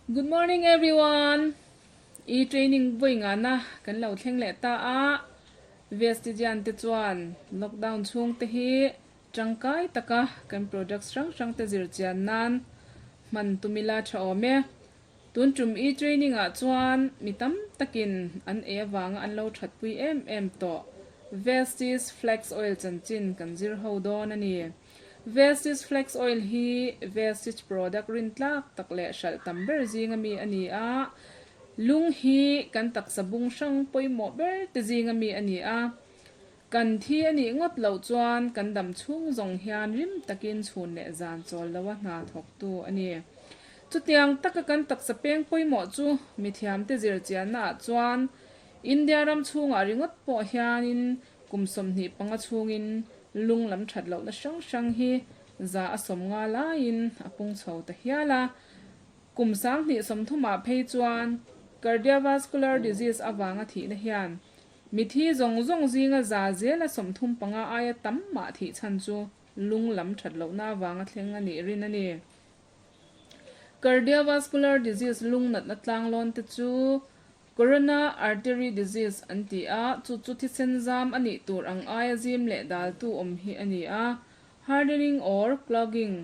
Good morning everyone! I training vawi ngana kan lo thleng leh ta a, Vestigian te chuan lockdown chhung te hi tangkai taka kan products hrang hrang te zir chian nan hman tum ila tha awm e. Tun tum i training ah chuan mi tam takin an ei avanga an lo that pui em em tawh Vestige Flax Oil chanchin kan zir ho dawn a ni. Vestige Flax Oil hi Vestige product rintlak tak leh hralh tam ber zinga mi a ni a, lung hi kan taksa bung hrang pawimawh ber te zinga mi a ni a. Kan thi a nih ngawt loh chuan kan dam chhung zawng hian rim takin chhun leh zan chawl loa hna thawktu a ni. Chutiang taka kan taksa peng pawimawh chu mithiamte zirchiannaah chuan India ram chhungah ringawt pawh hianin kum 25 chhungin lung lam that lohna hrang hrang hi 150 laiin a pung chho ta hial a. Kum 2030ah phei chuan cardiovascular disease avanga thihna hian Mithi zawng zawng zinga 35% aia tam mah thih chhan chu lung lam that lohna avanga thleng a nih rin a ni. Cardiovascular disease lung natna tlanglawn te chu Corona artery disease an ti a, chu chu thisen zam a nih tur ang aia zim leh daltu awm hi a ni a, hardening or clogging.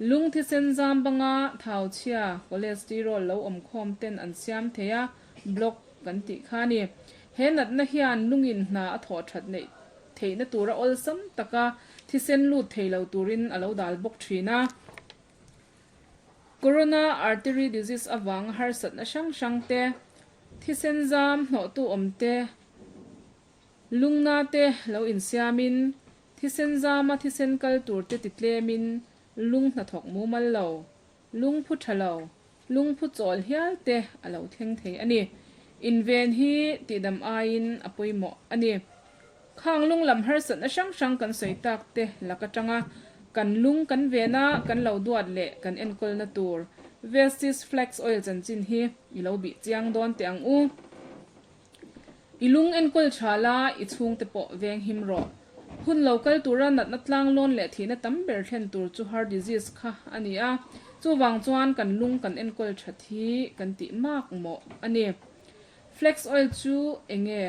Lung thisen zam banga thau chhia, cholesterol, lo awm khawm ten an siam thei a, block kan tih kha a ni. He natna hian lungin hna a thawh that neih theihna tura awlsam taka thisen lut thei lo turin a lo dal bawk thin a. Corona artery disease avanga harsatna hrang hrang te, thisen zam hnawhtu awm te, lungna te lo insiamin Thisen zama thisen kal tur te ti tlemin lung hnathawk mumal lo, lung phu tha lo, lung phu chawl hial te a lo thleng thei a ni. Inven hi tihdam aiin a pawimawh a ni. Khang lung lam harsatna hrang hrang kan sawi tak te lak atanga kan lung kan vena kan lo duat leh kan enkawlna tur Vestige Flax Oil chanchin hi i lo bih chiang dawn teh ang u. I lung enkawl tha la, i chhungte pawh veng him rawh. Hun lo kal tura natna tlang lawn leh thihna tam ber thlen tur chu heart disease kha a ni a, chuvang chuan kan lung kan enkawl that hi kan tih mak mawh a ni. Flax oil chu eng nge?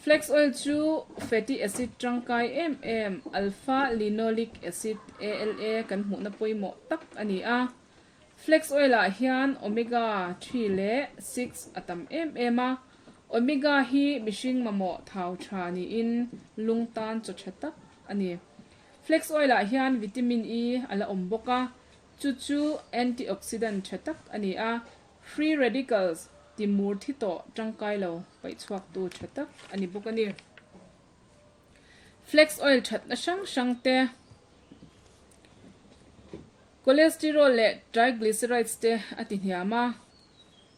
Flax oil chu fatty acid tangkai em em alpha linoleic acid, ALA, kan hmuhna pawimawh tak a ni a. Flax oil ah hian omega three leh six a tam em em a, omega hi mihring mamawh thau tha niin lung tan chaw tha tak a ni. Flax oil ah hian vitamin E a la awm bawk a, chu chu antioxidant tha tak a ni a, free radicals ti mur thi tawh tangkai lo paih chhuaktu tha tak a ni bawk a ni. Flax oil thatna hrang hrang te. Cholesterol leh triglycerides te a ti hniam a,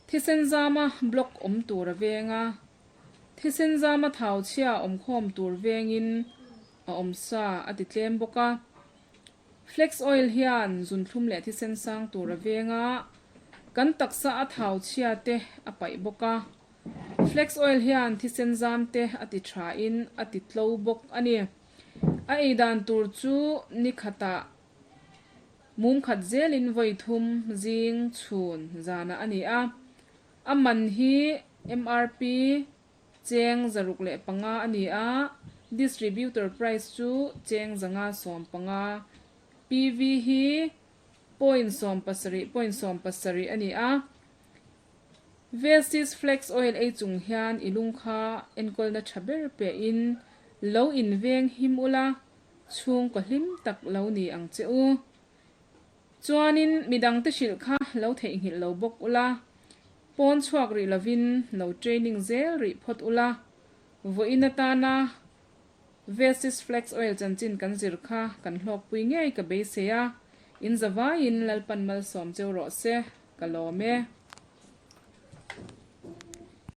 thisen zama block awm tur a veng a, thisen zama thau chhia awm khawm tur vengin a awm sa a ti tlem bawk a. Flax oil hian zunthlum leh thisen sang tur a veng a, kan taksa a thau chhia te a paih bawk a. Flax oil hian thisen zam te a ti tha in a ti tlo bawk a ni. A ei dan tur chu ni khatah Mum khat zelin vawi thum zing chhun zanah a ni a, a man hi MRP cheng 605 a ni a, distributor price chu cheng 115, PV hi point 17 point 17 a ni a. Vestige Flax Oil ei chung hian i lung kha enkawlna tha ber pehin lo inveng him ula, Chhungkaw hlim tak lo ni ang che u. Chuanin midangte hrilh kha lo theihnghilh lo bawk ula, pawn chhuak rih lovin lo training zel rih phawt ula, vawiin atana Vestige Flax Oil chanchin kan zir kha kan hlawkpui ngei ka beisei a, in zavaiin Lalpan malsawm cheu rawh se, ka lawm e.